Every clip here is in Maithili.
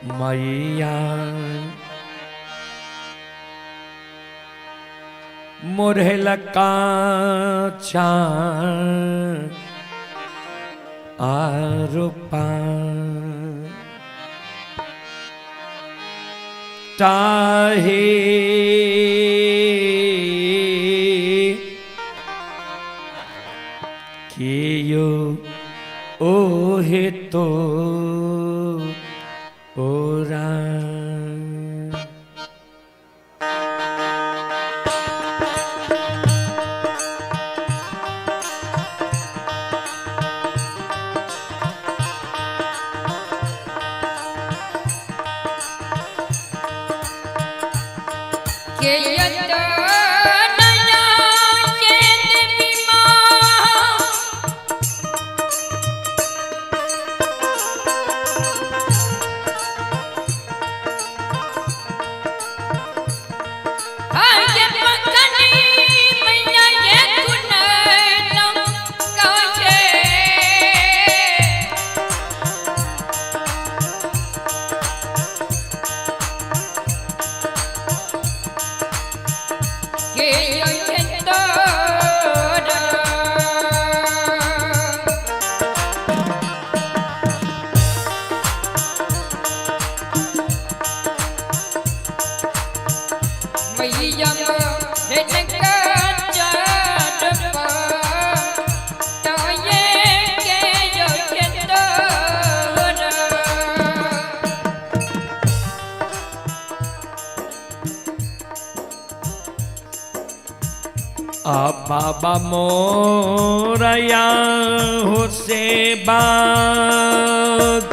मैया मोरहल काचा आरोपा ताहे कियो ओहे तो ओरा। आ बाबा मोरया हो से बाग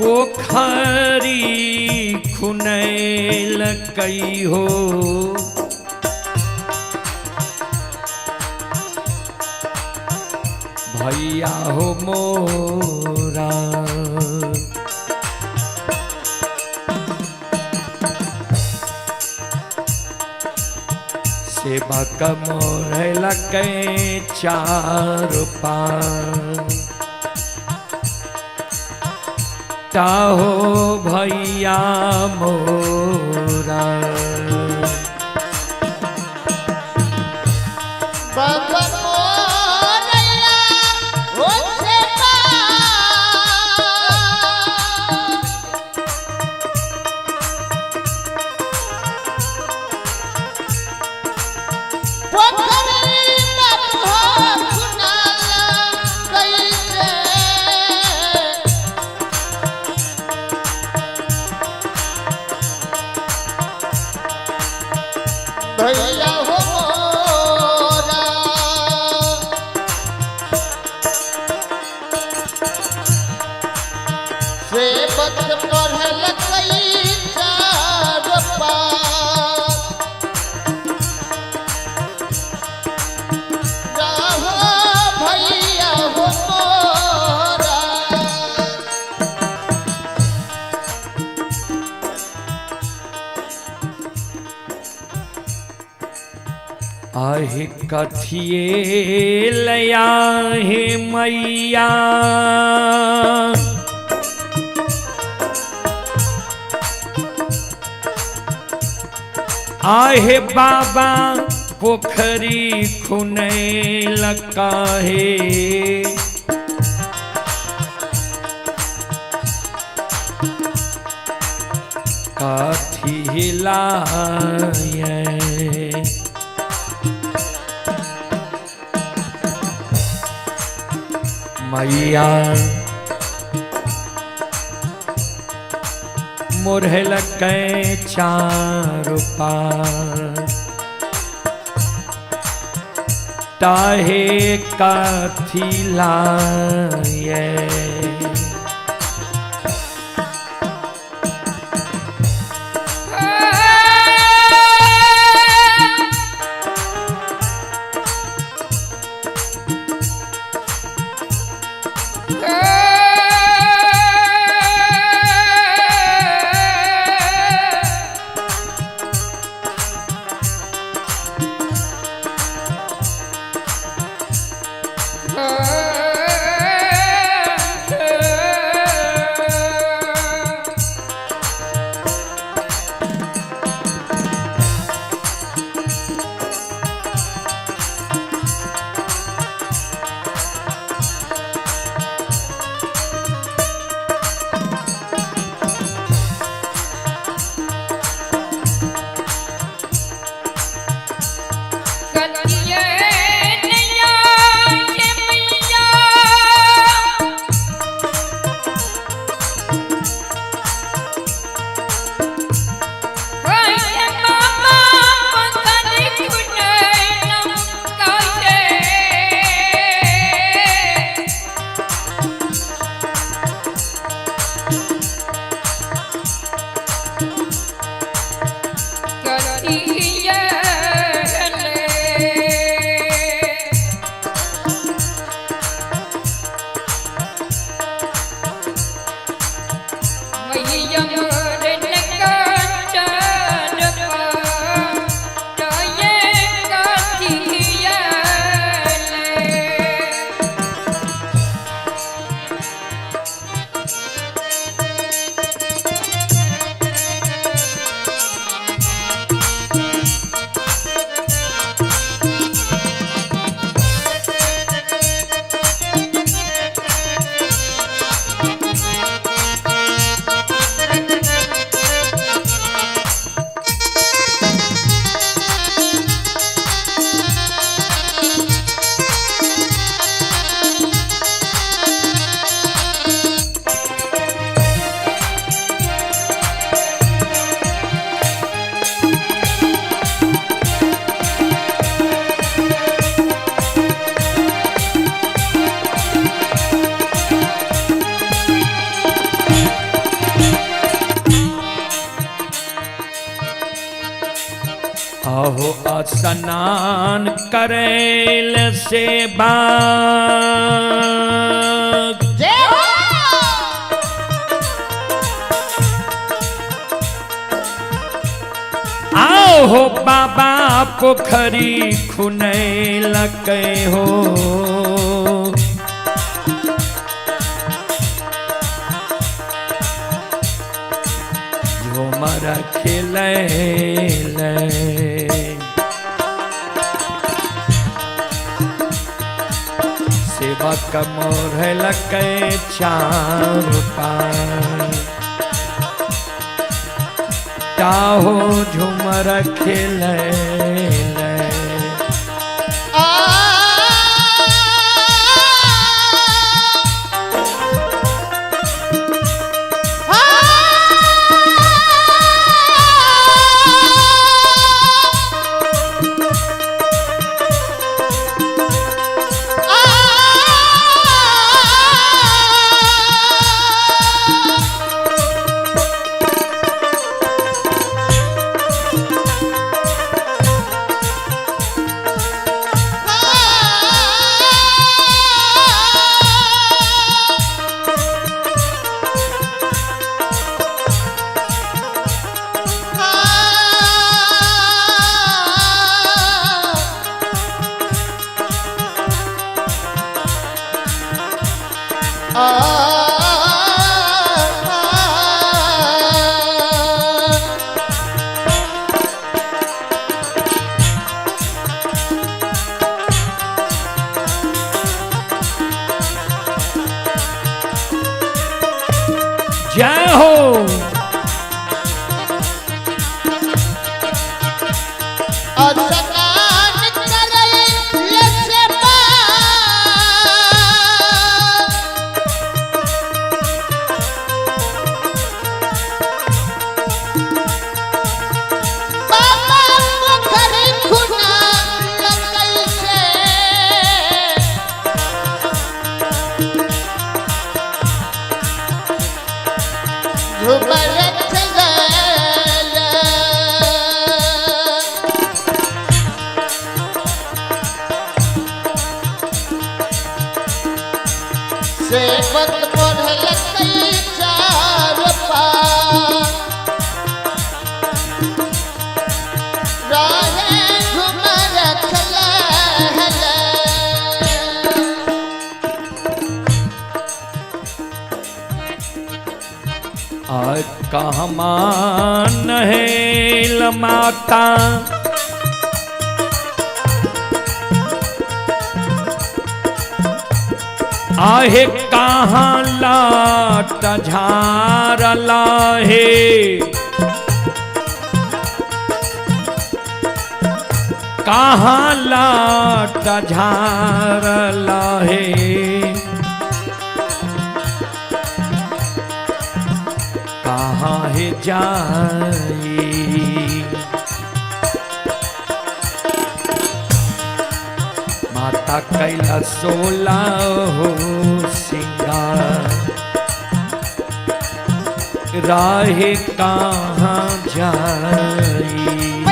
पोखरी खुनैल कई हो भैया हो मोरा। सेवा कमोर लगे चार पान ताहो भैया मोरा। बाबा मोरया हो सेवा पोखरी बाबू हो खुनाला कैसे भैया हो मोरा। सेवक पढ़ल कई चार पाँच राहो भैया हो मोरा। आहे कथिए लया हे मैया आहे बाबा पोखरी खुनैल काहे काथी लाए मैया मोरहल कै चार पार ताहे काथी लाए। स्नान करैल सेवा। जय हो। आओ हो बाबा पोखरी खुनैलक हो। झूमर खेलै। सेवक मोरलक चार पार। टाहो झूमर खेलै। आ जय हो। स्नान करैल सेवा। बाबा पोखरी खुना लगै से। झूमर खेलैल। सेवक पढ़लकै चार पार। रहे झूमर खेलैल। कहमा नहेल माता आहे कहाँ लाट झार लाहे। कहाँ लाट झार लाहे। कहाँ है जाई। माता कैला सोला हो सिंगार। राहे कहाँ जाई। आ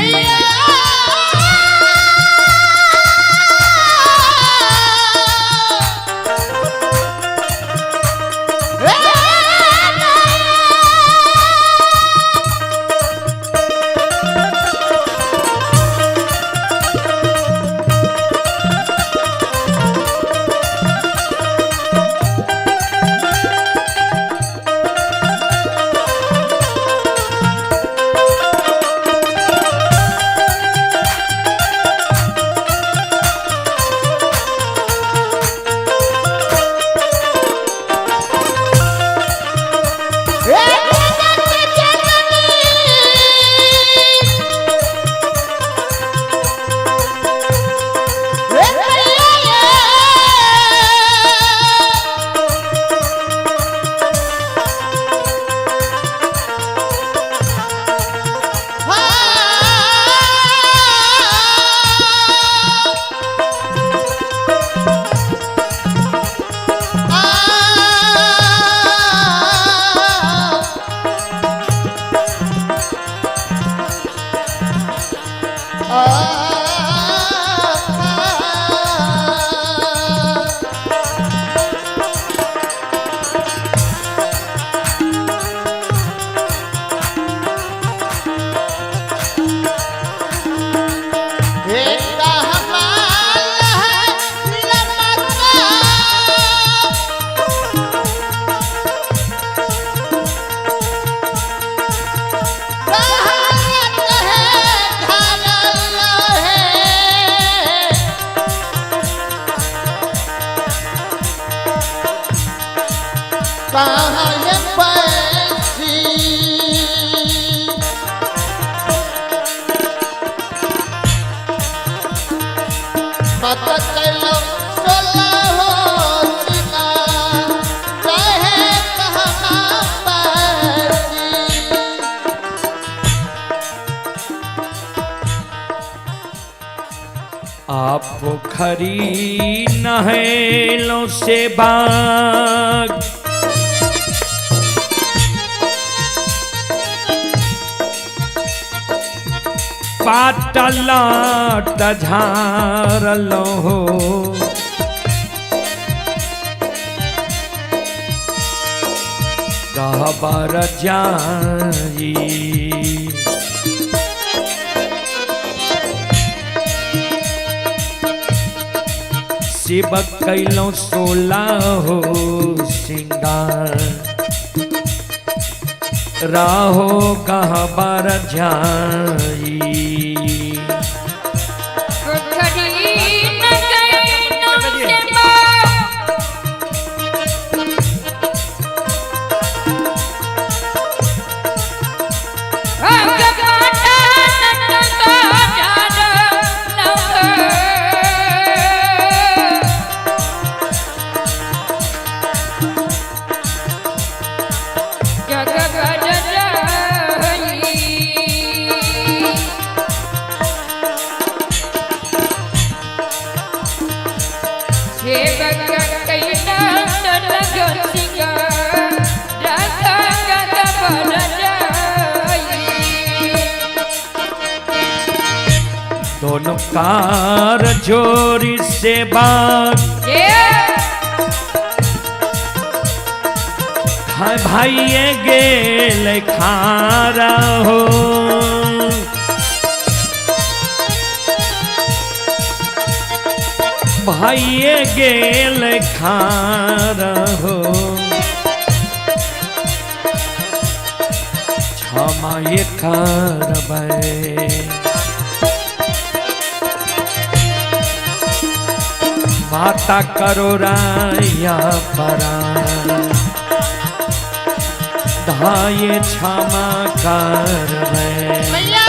माता कैलो सोला हो सिंगार, रहे कहमा बसी। आप पोखरी नहेलों से बाग, पाटलाट झारलो हो, गहबर जाई। शिव कैलो सोला हो सिंगार, राहो गहबर जाई। पोखरी नगैनो से बाग, भंग पाटा नट झारलो। जग भर जाई। सेवक कैला लग सिंगार, राधा गद भर जाई। दोनों कार जोरी से बाग, ये भाई गेल खारा हो, भाई गेल खारा हो, क्षमा ये करबै। माता करो राया परा, धाये क्षमा करबै। मैया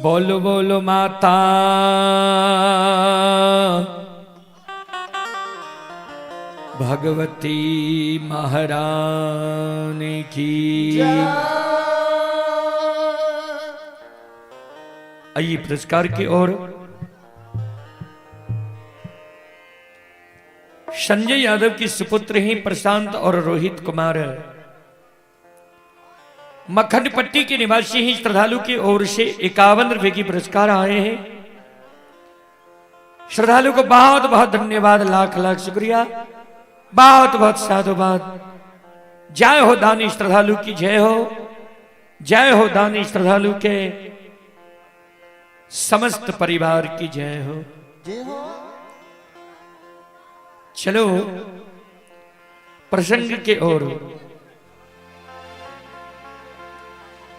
बोलो बोलो माता भगवती। भगवती महारानी की। आइए पुरस्कार की ओर। संजय यादव की सुपुत्र ही प्रशांत और रोहित कुमार मक्खनपट्टी के निवासी ही श्रद्धालु की ओर से 51 रुपए की पुरस्कार आए हैं। श्रद्धालु को बहुत बहुत धन्यवाद, लाख लाख शुक्रिया, बहुत बहुत साधुवाद। जय हो दानी श्रद्धालु की जय हो, जय हो दानी श्रद्धालु के समस्त परिवार की जय हो। जय हो। चलो प्रसंग के ओर,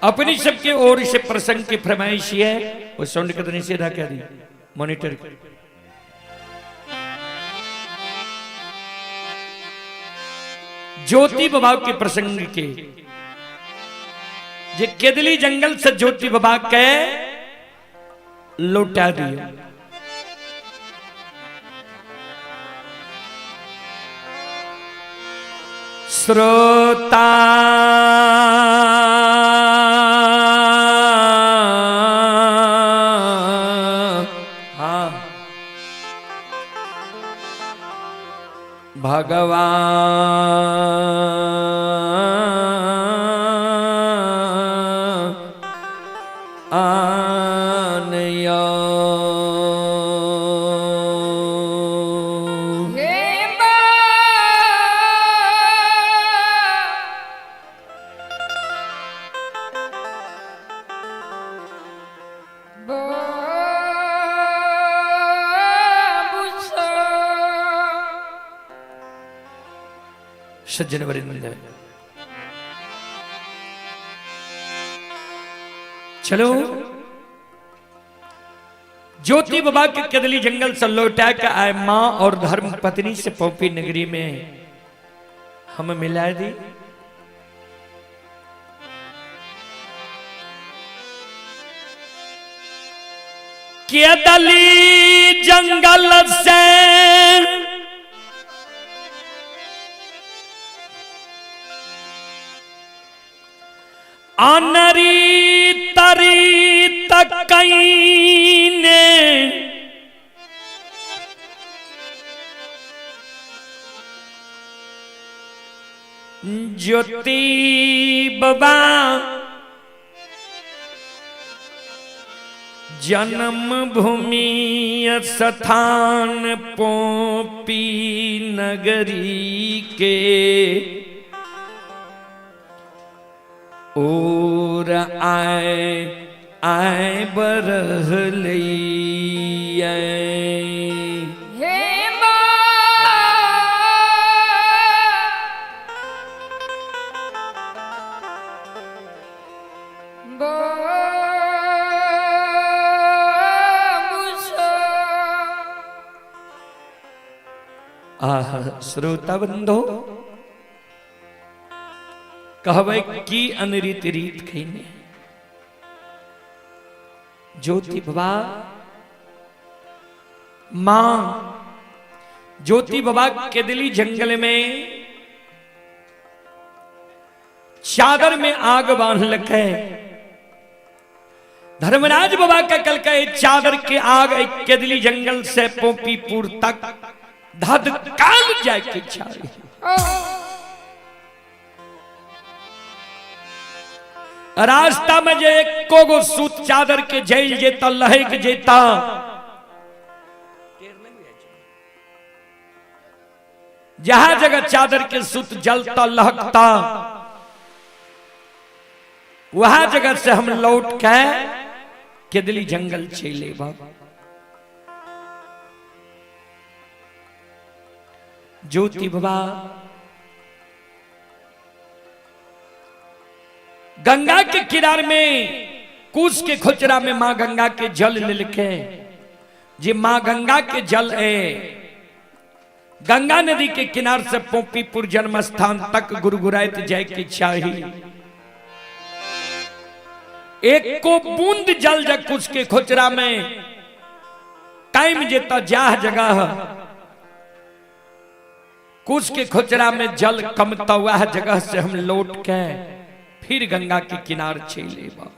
अपनी सबके ओर से प्रसंग की फरमाइश है। वो साउंड कितने सीधा कह दी मॉनिटर। ज्योति बाबा के प्रसंग के जे केदली जंगल से ज्योति बाबा के लौटा दिया। श्रोता हाँ भगवान आनया। हे माँ बाबूसा। सज्जन वरिंद, चलो ज्योति बाबा के कदली जंगल से लौटा के आए मां और धर्म पत्नी से पोपी नगरी में हम मिला दी। केदली जंगल से अनरी तरी तकईने ज्योति बाबा जन्म भूमि स्थान पोपी नगरी के और आए आए बरहलिए। हे माँ बाबूसा। आह श्रोता बंधो, कहबै की अनरीत रीत खैने ज्योति बाबा मां ज्योति बाबा केदली जंगल में चादर में आग बांध लखे। धर्मराज बाबा का कल का चादर के आग केदली जंगल से पोपीपुर तक धद काल जाए के चाहे। रास्ता में जे एको गो सूत चादर के जल जेता लहक जेता, जहां जगह चादर के सूत जलता लहकता वहां जगह से हम लौट के केदली जंगल चले बा। ज्योति बाबा गंगा के किनार में कुश के खोचरा में मां गंगा के जल लेके, जे मां गंगा के जल है गंगा नदी के किनार से पोपीपुर जन्म स्थान तक गुरगुराइत जाए के चाही। एक को बूंद जल जा कुश के खोचरा में कायम जेता जाह जगह कुश के खोचरा में जल कमता वह जगह से हम लौट के फिर गंगा के किनार चले बा।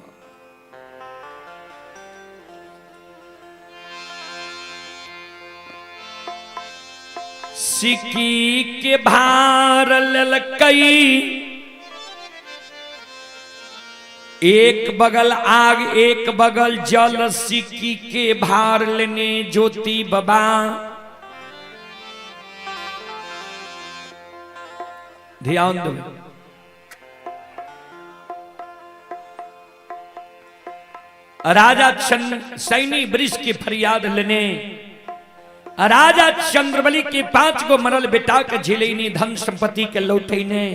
सिकी के भार ललकई, एक बगल आग एक बगल जल, सिक्की के भार लेने ज्योति बाबा। ध्यान दो, राजा सैनी वृक्ष की फरियाद लेने राजा चंद्रबली के 5 गो मरल बेटा के झिलैनी, धन संपत्ति के लौटैने।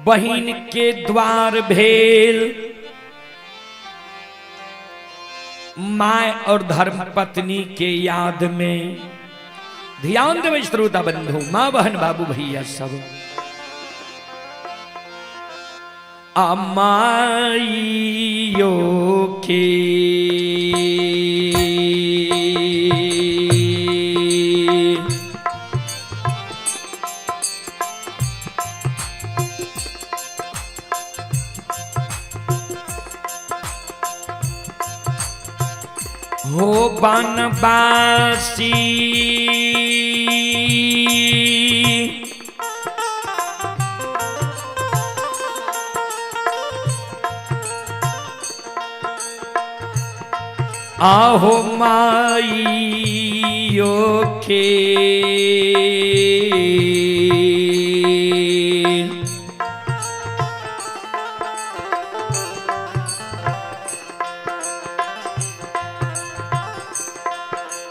बहिन के द्वार भेल, my और धर्म पत्नी के याद में। ध्यान देवे श्रोता बंधु, माँ बहन बाबू भैया सब। अमाइयो के हो बनवासी, आहो माइयो के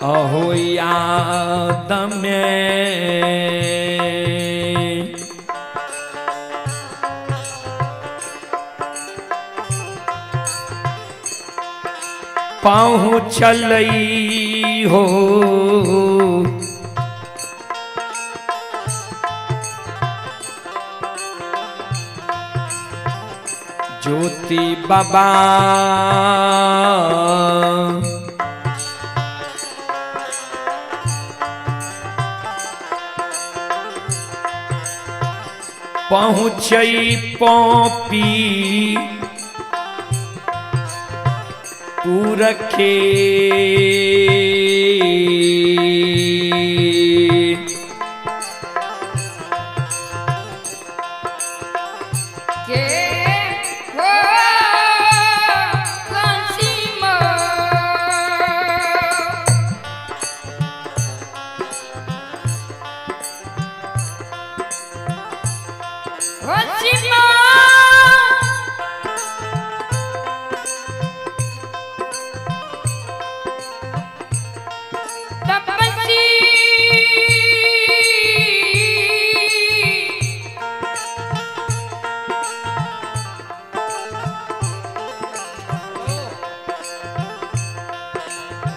अहो याद में पहुँचलई हो। ज्योति बाबा पहुँचई पौपी पुरखे। के हो कांसी माँ, कांसी माँ, तपस्वी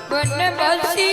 बनवासी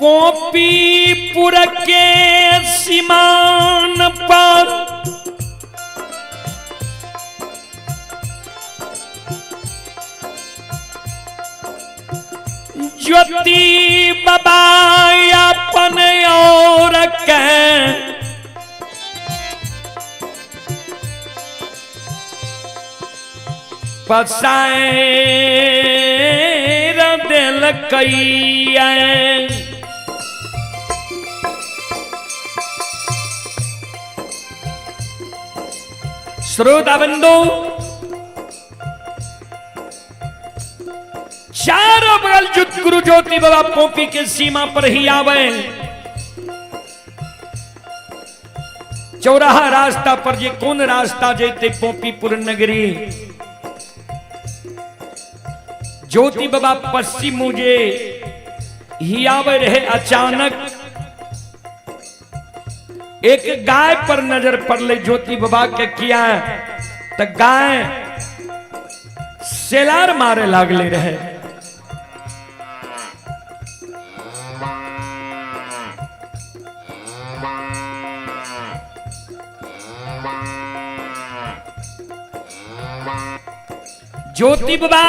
गोपीपुर के सीमान पर ज्योति बाबा अपन और के पसायर देलकैया। श्रोता बंधु, चारों बगल जुत गुरु ज्योति बाबा पोपी के सीमा पर ही आवे। चौराहा रास्ता पर जे कौन रास्ता जेते पोपीपुर नगरी, ज्योति बाबा पश्चिम मुझे ही आवे रहे। अचानक एक गाय पर नजर पड़ले ज्योति बाबा के, किया तो गाय सेलार मारे लागले रहे। ज्योति बाबा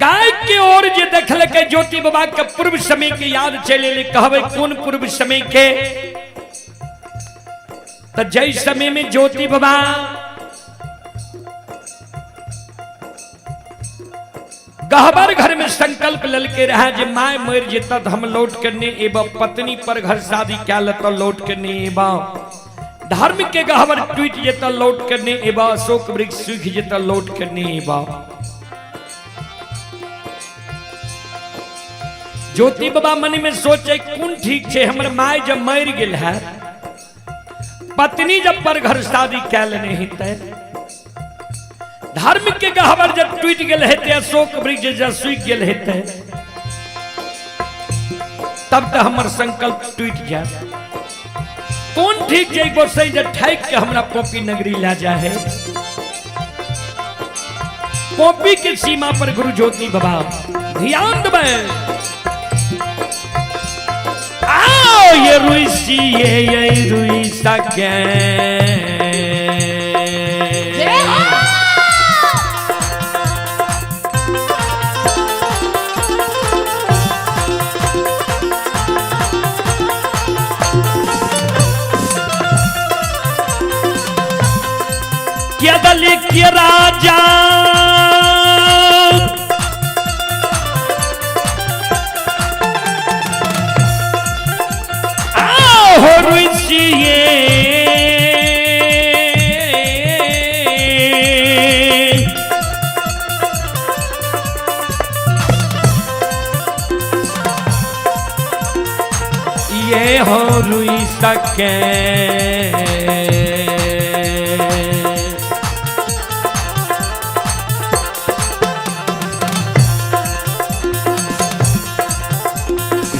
गाय के ओर जे देखल के ज्योति बाबा के पूर्व समय के याद चले ले। कहबे कौन पूर्व समय के? तो जय समय में ज्योति बाबा गहबर घर में संकल्प ललके रहा जे my मर जेता तो हम लौट के नहीं एब, पत्नी पर घर शादी क्या लता लौट के नहीं एब, धर्म के गहबर टूट जेता लौट के नहीं एब, अशोक वृक्ष सूख जेता लौट के नहीं एब। ज्योति बाबा मन में सोचे कौन ठीक छे, हमर my जब मर गेल है, पत्नी जब पर घर शादी कैल नहीं ते, धर्म के गहबर जब टूट गेल हेते, अशोक वृक्ष जब सूख गेल हेते, तब तो हमर संकल्प टूट जाए। कौन ठीक छे गोसाई जब ठैक के हमरा पोपी नगरी ला जाए। पोपी के सीमा पर गुरु ज्योति बाबा ध्यान दबे। आओ ये रुसी ये रुई सके क्या दल के राजा आओ रुचिए ये हो रुई सके।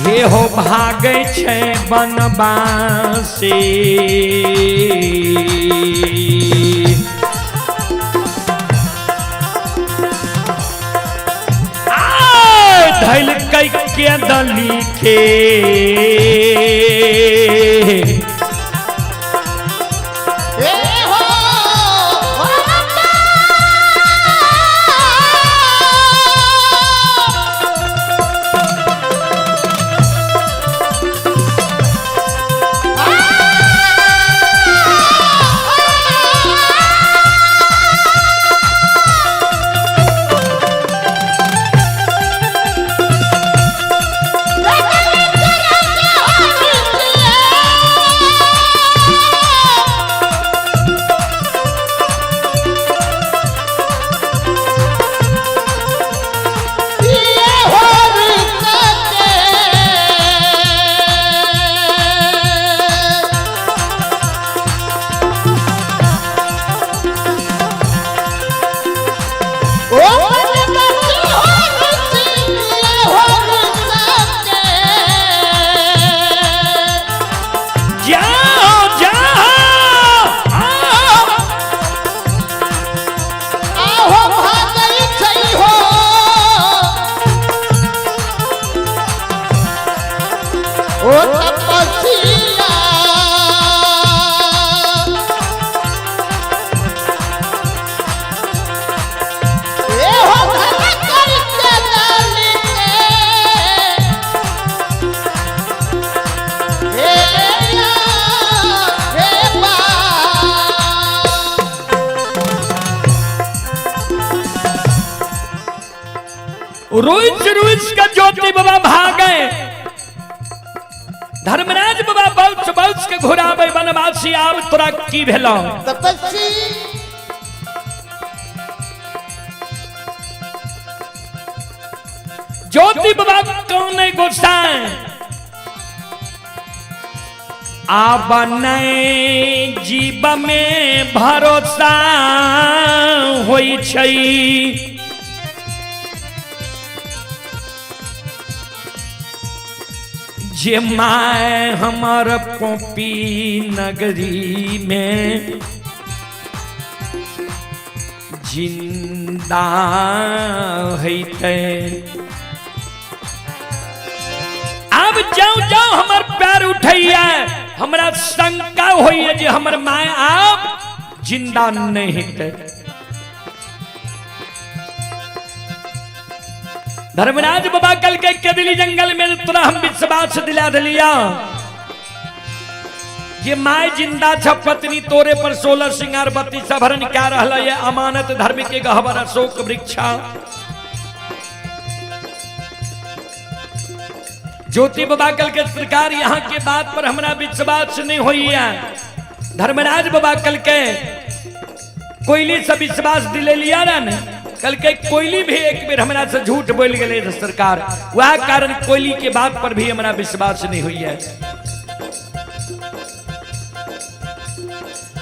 हे हो भागै छै बनवासी, धैल कै के दली के आहो भागै छै हो। रुच रुच के ज्योति बाबा भागे। धर्मराज बाबा बहुत बहुत के घुराबे वनवासी आब तोरा की भेलौ। तपस्वी ज्योति बाबा कौन है गोसाई आब नहीं जीव में भरोसा होई छै। जे my हमर पोपी नगरी में जिंदा होइतै। अब जाओ जाओ हमर पैर उठैया, हमरा शंका होइए जे हमर my आप जिंदा नहीं हेतै। धर्मराज बाबा कल के कदली जंगल में तोरा हम विश्वास दिला दिलिया जे my जिंदा छ पत्नी तोरे पर 16 श्रृंगार 32 आभरण क्या रहल ये अमानत धर्म के गहबर अशोक वृक्षा। ज्योति बाबा कल के सरकार यहाँ के बात पर हमरा विश्वास नहीं होइए। धर्मराज बाबा कल के कोयली से विश्वास दिले लिया ना ने, कल के कोयली भी एक बेर हमरा से झूठ बोल गए सरकार, वह कारण कोयली के बात पर भी हमरा विश्वास नहीं हुई है।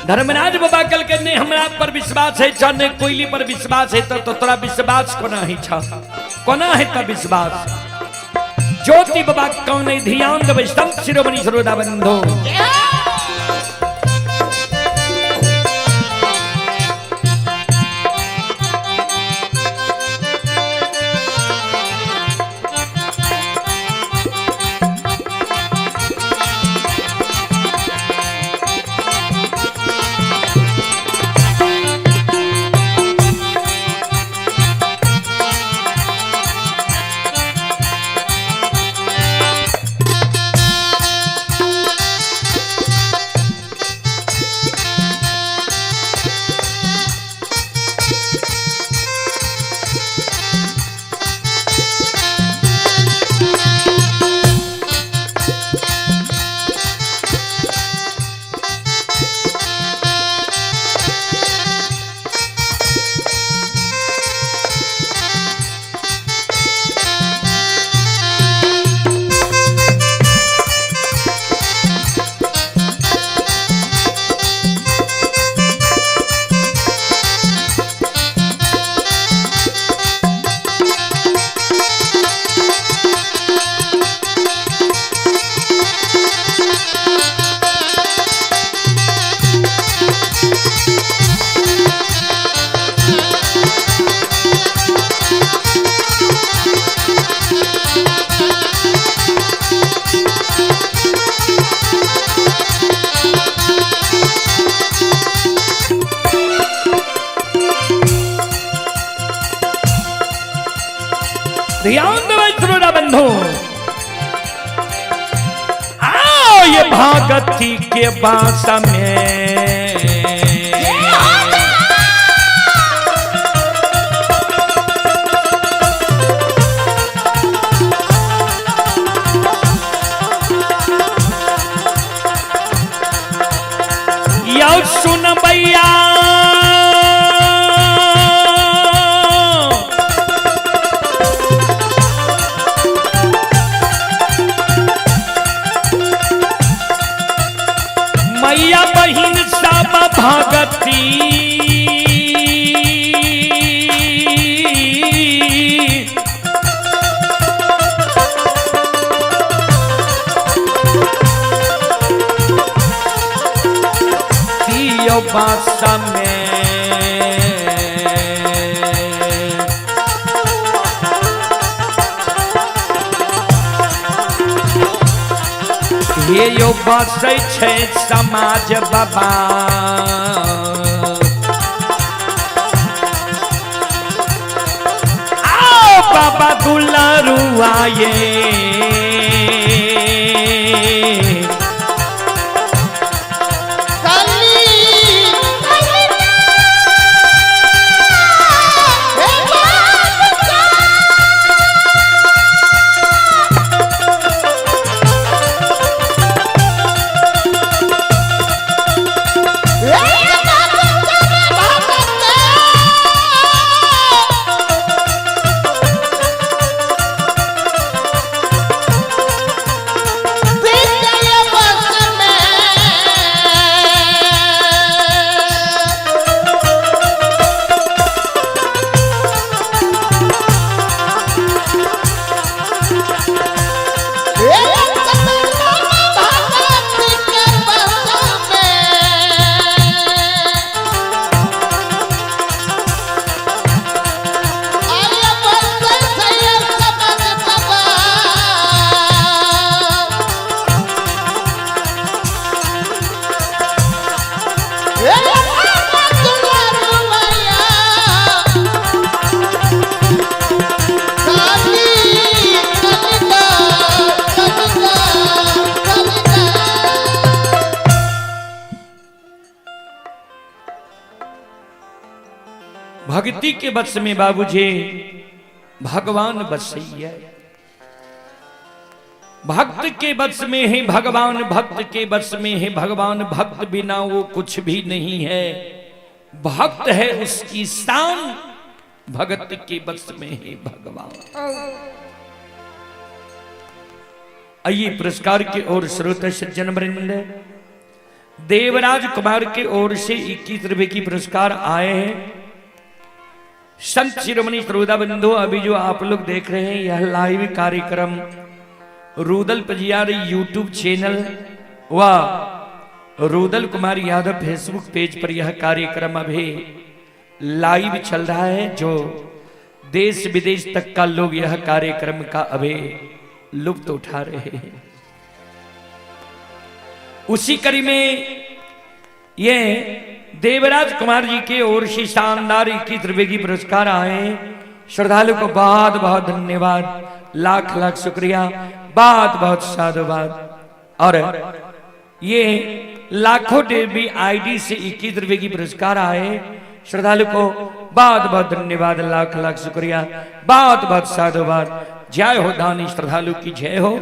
धर्मराज बाबा कल के नहीं हमरा पर विश्वास है छ, नहीं कोयली पर विश्वास है तो तोरा विश्वास कोना है छ, कोना है त विश्वास। ज्योति बाबा कौन है ध्यान देबै संत शिरोमणि सरोदा बंधो। ध्यान देबै श्रोता बंधु, आओ ये भागती के बास में यौ सुन भैया मैया बहिन सब भगती दियो बास में हे यो बसै छै समाज बाबा आओ बाबा दुलारुआ ये काली हे बाप। भक्ति के वश में बाबूजी भगवान बसैया। भक्त के वश में है भगवान, भक्त के वश में है भगवान, भक्त बिना वो कुछ भी नहीं है। भक्त है उसकी शान, भगत के वश में है भगवान। आइए पुरस्कार की ओर श्रोता सज्जन वृंद, देवराज कुमार के ओर से 21 रुपए की पुरस्कार आए हैं। संत शिरोमणि श्रोता बंधु, अभी जो आप लोग देख रहे हैं यह लाइव कार्यक्रम रूदल पजियार यूट्यूब चैनल व रूदल कुमार यादव फेसबुक पेज पर यह कार्यक्रम अभी लाइव चल रहा है, जो देश विदेश तक का लोग यह कार्यक्रम का अभी लुत्फ उठा रहे हैं। उसी कड़ी में ये देवराज कुमार जी के ओर से शानदार 21 रुपए की पुरस्कार आए। श्रद्धालु को बहुत बहुत धन्यवाद, लाख लाख शुक्रिया, बहुत बहुत साधुवाद। और ये लाखों डेबी आईडी से 21 रुपए की पुरस्कार आए। श्रद्धालु को बहुत बहुत धन्यवाद, लाख लाख शुक्रिया, बहुत बहुत साधुवाद। जय हो दानी श्रद्धालु की जय हो,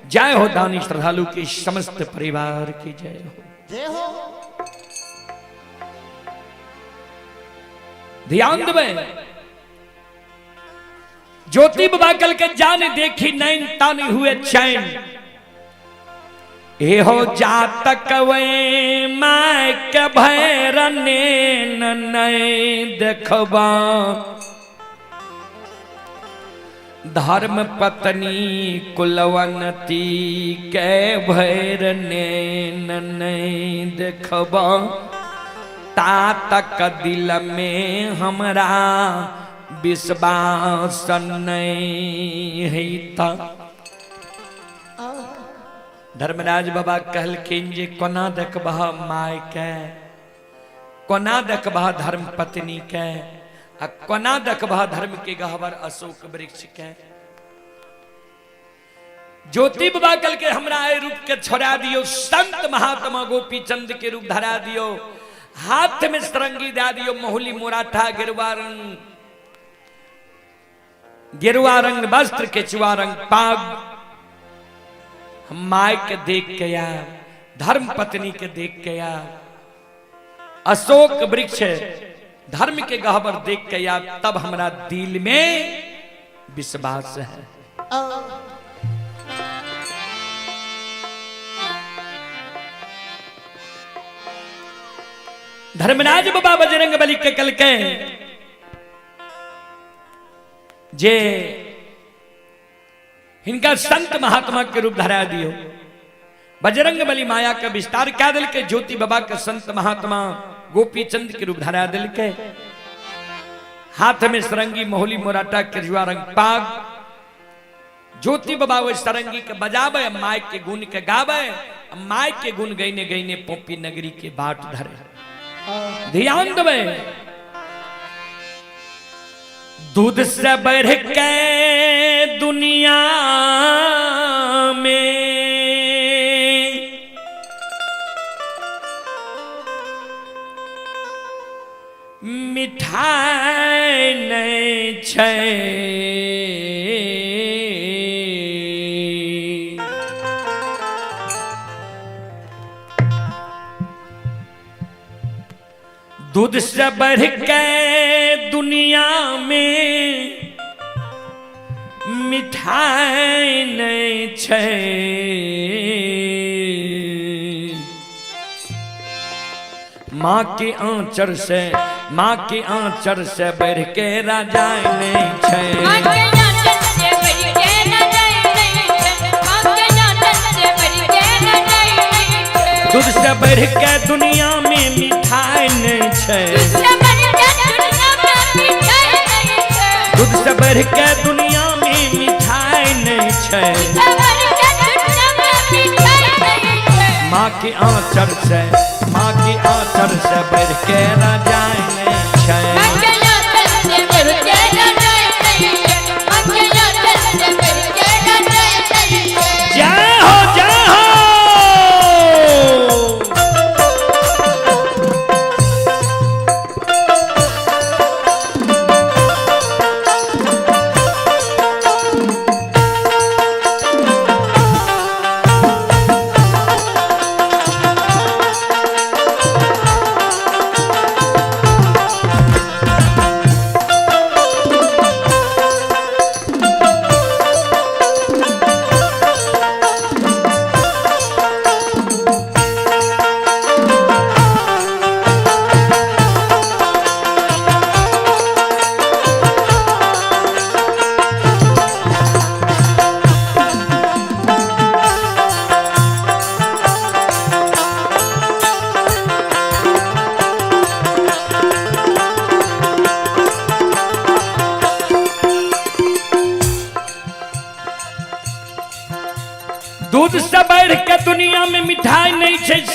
जय हो दानी श्रद्धालु के समस्त परिवार की जय हो, जय हो। ध्यान देवे, ज्योति बाबा कल के जाने देखी नैन तानी हुए चैन। ए हो जातक वे my के भैरने नैन देखबा, धर्म पत्नी कुलवंती के भैरने नैन देखबा, तातक दिल में हमरा विश्वास नहीं है। धर्मराज बाबा कहलखिन जे कोना देखबह my के, कोना देखबह धर्म पत्नी के, आ कोना देखबह धर्म के गहवर अशोक वृक्ष के। ज्योति बाबा कल के हमरा ए रूप के छोड़ा दियो, संत महात्मा गोपी चंद के रूप धरा दियो, हाथ में सरंगी दे दियो, महुली मोराठा गेरुआ रंग, गेरुआ रंग वस्त्र, केचुआ रंग पाग। हम my के देख के यार, धर्म पत्नी के देख के यार, अशोक वृक्ष धर्म के गहबर देख के यार, तब हमारा दिल में विश्वास है। धर्मराज बाबा बजरंग बली के कल के जे हिनका संत महात्मा के रूप धरा दियो, बजरंग बली माया का विस्तार क्या दिल के, ज्योति बाबा के संत महात्मा गोपी चंद के रूप धरा दिल के, हाथ में सरंगी मोहली मोराटा केजुआ रंग पाग। ज्योति बाबा वो सरंगी के बजावे, माय के गुण के गावे, माय के गुण गईने गईने पोपी नगरी के बाट धरे। ध्यान देवे, दूध से बढ़ के दुनिया में मिठाई नहीं छै, दूध से बढ़ के दुनिया में मिठाई नहीं छै, माँ के आंचर से, माँ के आंचर से बढ़ के राजा नहीं छै। माँ के आंचल से बढ़ के राजा नहीं छै, माँ के आंचल से बढ़ के राजा नहीं छै। दूध से बढ़ के दुनिया में मिठाई नहीं छै, दूध से बढ़ के दुनिया में मिठाई नहीं छै, दूध से बढ़ के दुनिया में मिठाई नहीं छै। दूध से बढ़ के दुनिया में मिठाई नहीं छै। माँ के आंचर से, माँ के आंचर से बढ़ के राजा नहीं छै। माँ के आंचल से बढ़ के राजा नहीं छै, माँ के आंचल से बढ़ के राजा नहीं छै। जय हो, जय हो।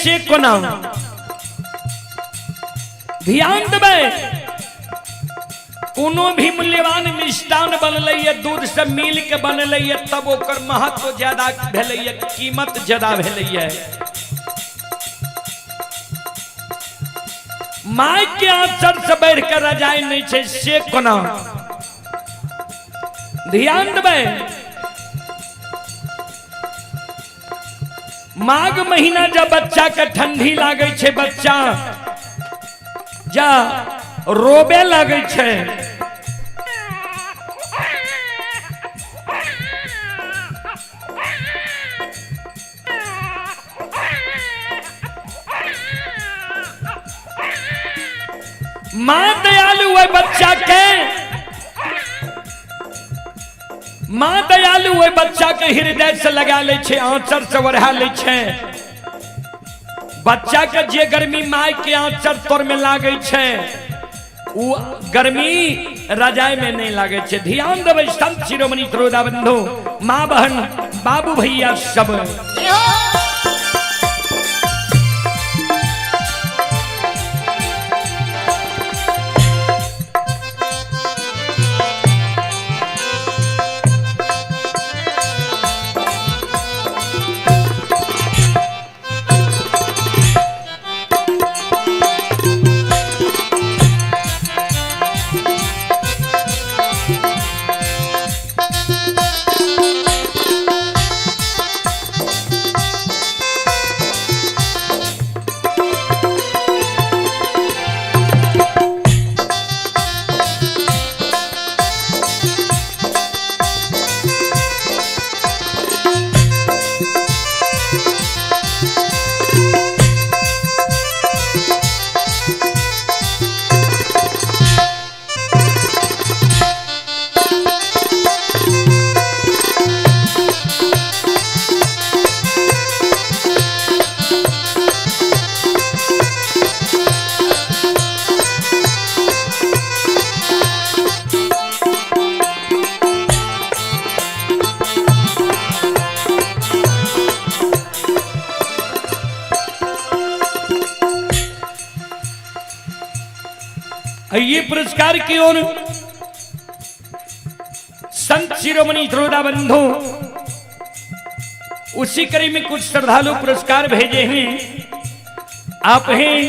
से कोना? ध्यान देबै, कोनो भी मूल्यवान मिष्टान बनलैए दूध से मिल के बनलैए तब ओकर महत्व ज्यादा भेलैए, कीमत ज्यादा भेलैए। My के आंचर से बढ़ के रजाई नहीं छै से कोना? ध्यान देबै, माघ महीना जब बच्चा के ठंडी लागै छै, बच्चा जा रोबे लागै छै, माँ दयालु ओहि बच्चा के, माँ दयालु ओहि बच्चा के हृदय से लगा लै छै, आंचर से ओढ़ा लै छै। बच्चा के जे गर्मी माय के आंचर तर में लागै छै उ गर्मी रजाई में नहीं लागै छै। ध्यान देबै संत शिरोमणि श्रोता बंधु, माँ बहन बाबू भैया सब। ये पुरस्कार की ओर संत शिरोमणि श्रोता बंधु उसी कड़ी में कुछ श्रद्धालु पुरस्कार भेजे हैं। आप हैं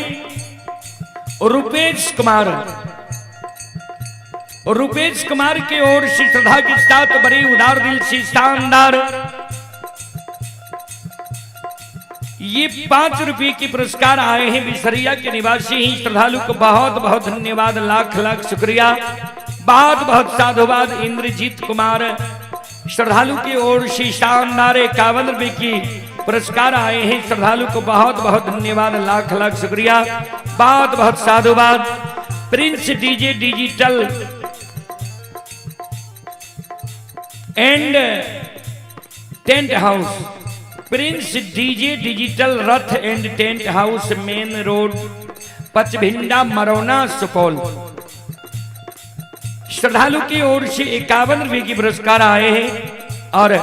रुपेश कुमार, रुपेश कुमार की ओर से श्रद्धा के साथ बड़ी उदार दिल से शानदार ये 5 रुपये के पुरस्कार आए हैं। बिसरिया के निवासी ही श्रद्धालु को बहुत बहुत धन्यवाद, लाख लाख शुक्रिया, बहुत बहुत साधुवाद। इंद्रजीत कुमार श्रद्धालु की ओर से शानदार 51 रुपये की पुरस्कार आए हैं। श्रद्धालु को बहुत बहुत धन्यवाद, लाख लाख शुक्रिया, बहुत बहुत साधुवाद। Prince DJ digital and tent house, Prince DJ digital Rath and tent house, main road, Pachbhinda, Marauna, Supaul. श्रद्धालु की ओर से 51 रुपये की पुरस्कार आए हैं और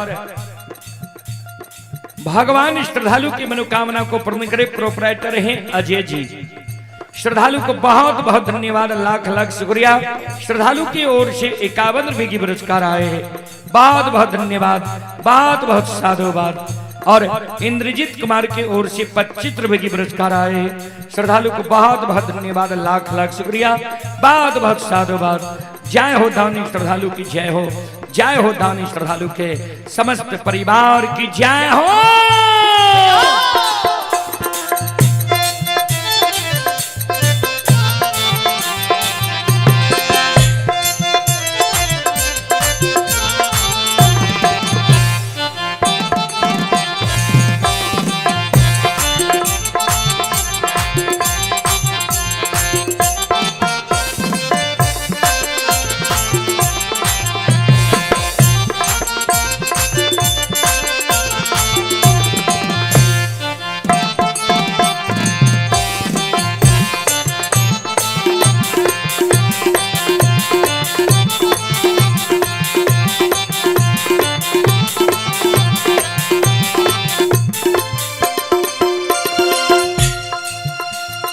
भगवान श्रद्धालु की मनोकामना को पूर्ण करे। प्रोपराइटर हैं अजय जी। श्रद्धालु को बहुत बहुत धन्यवाद, लाख लाख शुक्रिया। श्रद्धालु की ओर से 51 रुपये की पुरस्कार आए हैं, बहुत बहुत धन्यवाद, बहुत बहुत साधुवाद। और इंद्रजीत कुमार की ओर से 25 रुपए की पुरस्कार आए हैं। श्रद्धालु को बहुत बहुत धन्यवाद, लाख लाख शुक्रिया, बहुत बहुत साधुवाद। जय हो दानी श्रद्धालु की जय हो, जय हो दानी श्रद्धालु के समस्त परिवार की जय हो।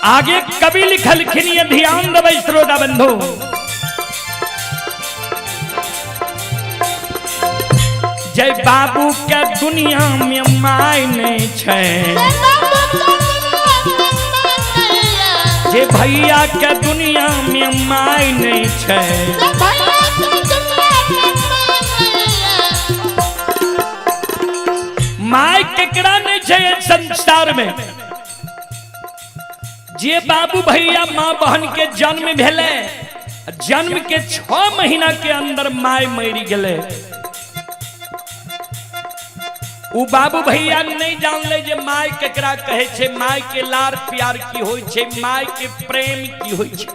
आगे कवि लिखलखिन ये ध्यान देबै श्रोता बंधु। जय बाबू के दुनिया में my नहीं छै, जे भैया के दुनिया में my नहीं छै, my केकरा नहीं छै एहि संसार में? जे बाबू भैया माँ बहन के जन्म भेलै, जन्म के 6 महीना के अंदर my मरि गेलै, उ बाबू भैया नहीं जानले जे my केकरा कहै छै, my के लार प्यार की होइ छै, my के प्रेम की होइ छै।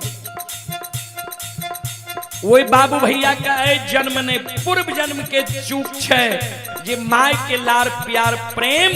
ओहि बाबू भैया के एहि जन्म नहि पूर्व जन्म के चूक छै जे my के लार प्यार प्रेम